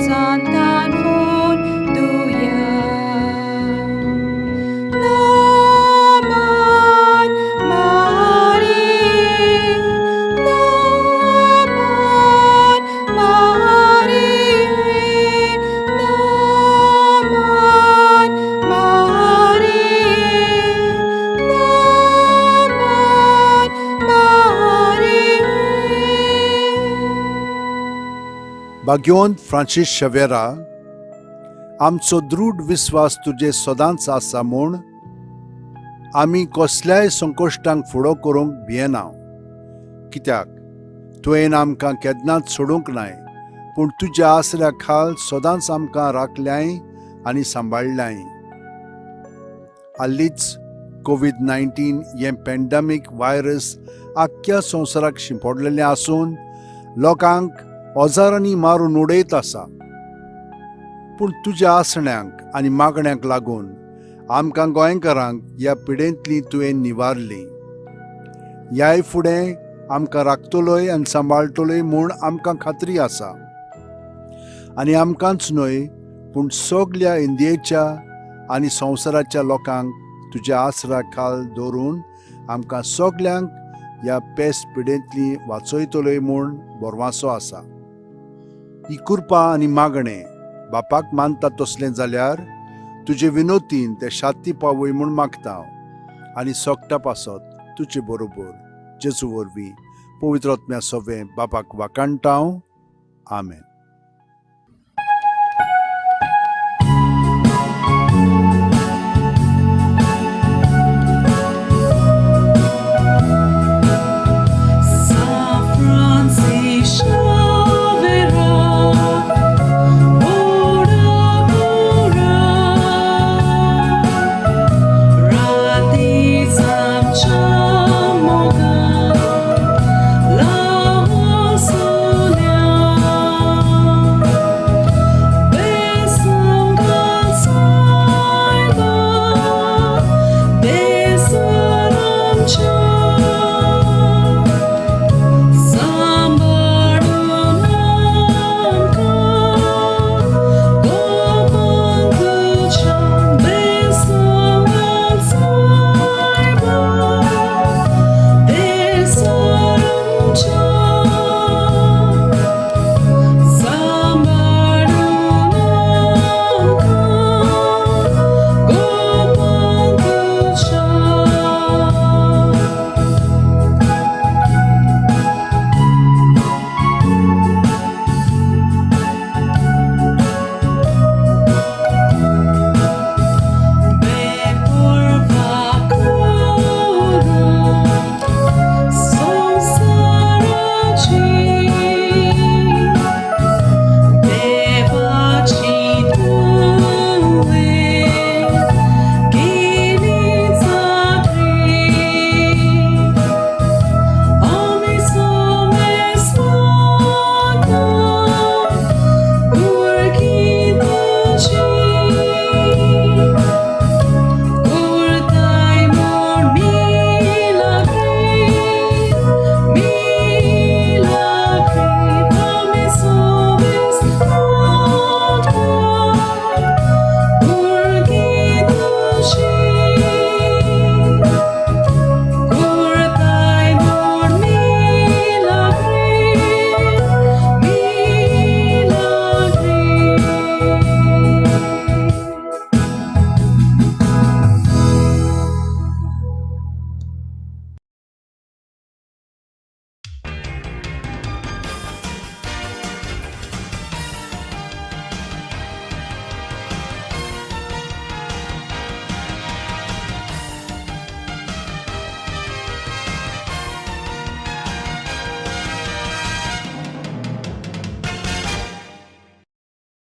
Santan von Duya. Naman भाग्यवंत फ्रांसीस शवेरा, आमचो दृढ विस्वास तुजे सदांच आसा म्हूण आमी कसल्याय संकश्टांक फुडो करूंक भियेना, कित्याक तुवें आमकां केन्नाच सोडूंक नाय, पूण तुज्या आसऱ्या खाल सदांच आमकां राखल्याय आनी सांबाळ्ळ्याय. हालींच कोवीड 19 हें पॅन्डमीक व्हायरस आख्ख्या संवसाराक शिंपडलेलें आसून लोकांक हजारांनी मारून उडयत आसा. पूण तुज्या आसण्यांक आनी मागण्यांक लागून आमकां गोंयकारांक ह्या पिडेंतली तुवें निवारली. ह्याय फुडें आमकां राखतलोय आनी सांबाळटलोय म्हूण आमकां खात्री आसा. आनी आमकांच न्हय, पूण सगल्या इंडियेच्या आनी संवसाराच्या लोकांक तुज्या आसरा खाल दवरून आमकां सगल्यांक ह्या पेस पिडेंतली वाचयतलोय म्हूण भरवासो आसा. ही कृपा आनी मागणें बापाक मानता तसलें जाल्यार तुजे विनोतीन ते शांती पावय म्हूण मागता हांव, आनी सोगटा पासत तुजे बरोबर जेजू वरवीं पवित्र आत्म्या सोवें बापाक वाकाणटा हांव. आमेन.